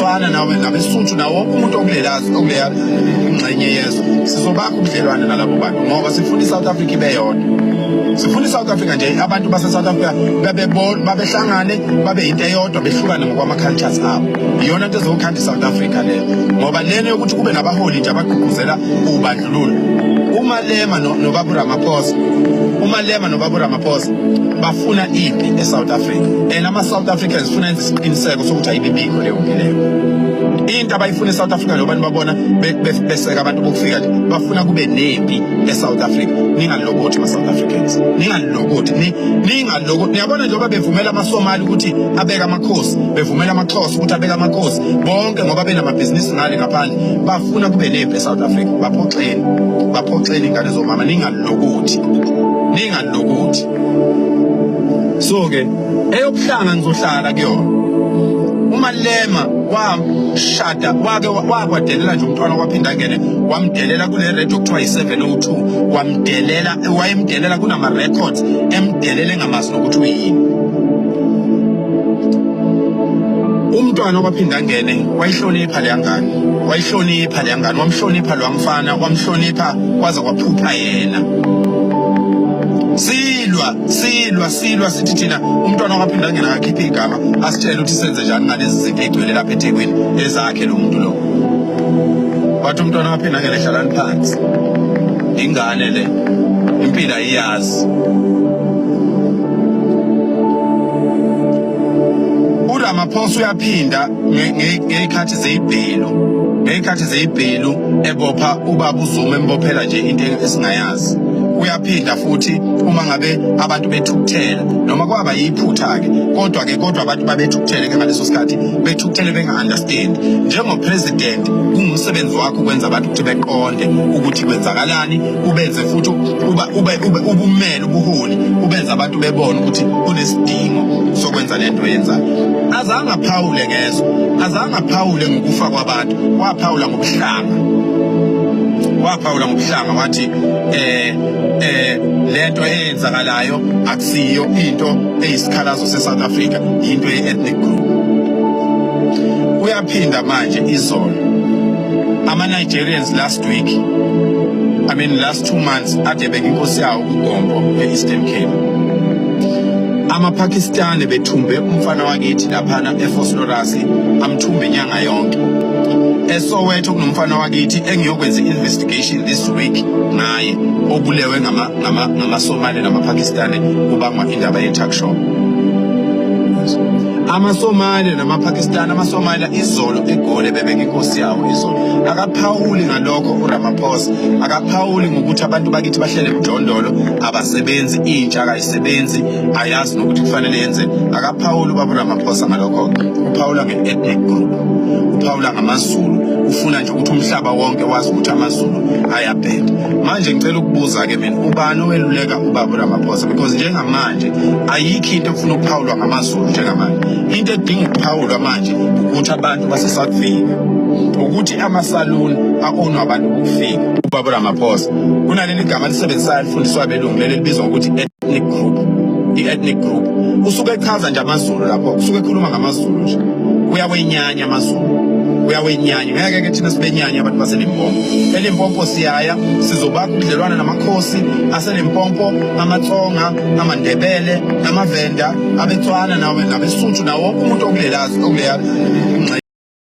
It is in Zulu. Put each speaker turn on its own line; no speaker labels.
nabeTswana nawe nabeSuthu nawo wonke umuntu okuleya ngxenye yezwe. Sizobakha ubudlelwane nalabo bantu ngoba sifuna iSouth Africa ibe yodwa. Sifuna iSouth Africa nje abantu base-South Africa babehlangane babe yinto eyodwa behlukane ngokwama-cultures abo. Iyona nto ezokhanda iSouth Africa leyo ngoba lena yokuthi kube nabaholi nje abagqugquzela ubandlululo. UMalema noBaba Ramaphosa, uMalema noBaba Ramaphosa bafuna impi eSouth Africa and ama-South Africans funa enze isiqiniseko sokuthi ayibibikho leyo mpi leyo. Into abayifuna eSouth Africa njengoba nibabona beseka abantu bokufika nje, bafuna kube nempi eSouth Africa. Ningalokothi ma-South Africans, ningalokothi, ningalokothi. Niyabona njengoba bevumela amaSomali ukuthi abeke amakhosi, bevumela amaXhosa ukuthi abeke amakhosi, bonke ngoba benamabhizinisi ngale ngaphandle, bafuna kube nempi eSouth Africa. Baphoxeni, baphoxeni ingane zomama, ningalokothi, ningalokothi. So ke eyobuhlanga ngizohlala kuyona. UMalema washada wake wakwadelela nje umntwana waphinda angene wamdelela kule radio kuthiwa yi-702 wamdelela, wayemdelela kunama records emdelele engamazi nokuthi uyini. Umntwana waphinda angene wayihlonipha leya ngane, wayihlonipha leya ngane, wamhlonipha lo mfana, wamhlonipha kwaze kwaphupha yena. Silwa silwa silwa sithi thina umntwana waphinda angene akakhiphe igama asitshele ukuthi senze njani ngalezi zinto ey'gcwele lapha eThekwini ezakhe lo muntu lo. Wathi umntwana waphinda angene hlalani phansi, ingane le impilo ayiyazi. URamaphosa uyaphinda ngey'khathi zeyibhelu, ngey'khathi zeyibhelu ebopha ubaba uZuma embophela nje into esingayazi. Uyaphinda futhi uma ngabe abantu bethukuthela, noma kwaba yiphutha-ke kodwa-ke kodwa abantu babethukuthele ke ngaleso sikhathi, bethukuthele benga-understand. Njengo-president kungumsebenzi wakho ukwenza abantu ukuthi beqonde ukuthi kwenzakalani, ubenze futhi uba ube ube ubumele ubuholi, ubenze abantu bebone ukuthi kunesidingo sokwenza lento oyenzayo. Azange aphawule ngezwe, azange aphawule ngokufa kwabantu, waphawula ngobuhlanga, waphawula ngobuhlanga wathi lento eyenzakalayo akusiyo into eyisikhalazo seSouth Africa, into ye-ethnic group. Uyaphinda manje izolo ama-Nigerians last week, I mean last 2 months, ade beka inkosi yawo kuGompo e-Eastern Cape. AmaPakistani bethumbe umfana wakithi laphana eVosloorus, amthumbe inyanga yonke. ESoweto kunomfana wakithi engiyokwenza i-investigation this week ngaye, obulewe ngamaSomali namaPakistani kubangwa indaba ye-tuck shop. AmaSomali namaPakistani, amaSomalia izolo eGoli bebeka inkosi yawo izolo. Akaphawuli ngalokho uRamaphosa, akaphawuli ngokuthi abantu bakithi bahlele emjondolo, abasebenzi, intsha akayisebenzi, ayazi nokuthi kufanele yenzeni. Akaphawuli ubaba uRamaphosa ngalokho, uphawula nge-ethnic group, uphawula ngamaZulu, ufuna nje ukuthi umhlaba wonke wazi ukuthi amaZulu ayabheda. Manje ngicela ukubuza-ke mina, ubani oweluleka ubaba uRamaphosa? Because njengamanje ayikho into efuna ukuphawulwa ngamaZulu njengamanje. Into edinga ukuphawulwa manje ukuthi abantu base-South Africa, ukuthi amasaluni a-ownwa abantu bokufika. Ubaba uRamaphosa kunaleli gama alisebenzisayo alifundiswa abelungu, leli elibizwa ngokuthi ethnic group, i-ethnic group. Usuke echaza nje amaZulu lapho, usuke ekhuluma ngamaZulu nje, uyawenyanya amaZulu, uyawenyanya. Ngeke ke thina sibenyanya abantu baseLimpopo. ELimpopo siyaya sizobakha ubudlelwane namakhosi aseLimpopo, amaTsonga, amaNdebele, amaVenda, abeTswana nawe nabeSuthu nawo wonke umuntu okuleya ngxenye.